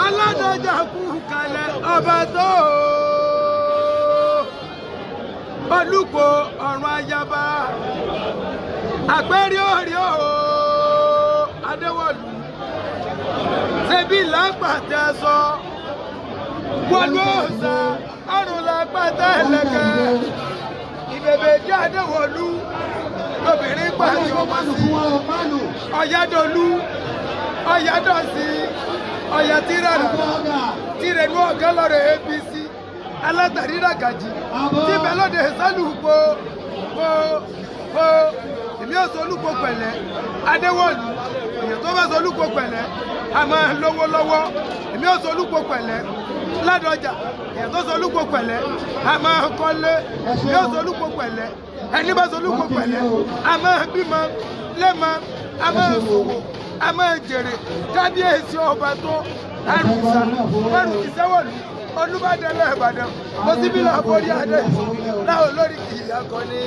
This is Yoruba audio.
Aládọjà kú kalẹ̀ ọba tó olùkọ́ ọ̀run ayaba àpẹẹrẹ òrì o Adéwọ̀lú ṣebí lápàtẹ sọ wọlú ọ̀sà ọ̀run lápàtẹ ẹlẹ́kẹ̀ ìbèbè jẹ́ Adéwọ̀lú lóbìnrin pàṣẹ ọmọ sí ọ̀yádọ́lú ọ̀yádọ́sí ọ̀yàtìrẹ̀rẹ̀ tìrẹ̀nú ọ̀gá lọ́rọ̀ APC alátàrí ràgàjì tí bẹ́lọ́dẹ sálùpọ̀ po po èmi ò sọlúpọ̀ pẹ̀lẹ́ Adéwọ̀lú èèyàn tó bá sọlúpọ̀ pẹ̀lẹ́ a máa lówó lọ́wọ́. Èmi ò sọlúpọ̀ pẹ̀lẹ́ Ládọjà, èèyàn tó sọlúpọ̀ pẹ̀lẹ́ a máa kọ́lé. Èmi ò sọlúpọ̀ pẹ̀lẹ́, ẹni bá sọlúpọ̀ pẹ̀lẹ́ a máa bímọ lẹ́mọ, a máa ṣòwò, a máa jèrè. Kábíyèsí ọba tó àrùsà márùn-ún Olúbàdàn lẹ́ẹ̀bàdàn mo sì bí làbórí adé láwọn olórí kì í akọni.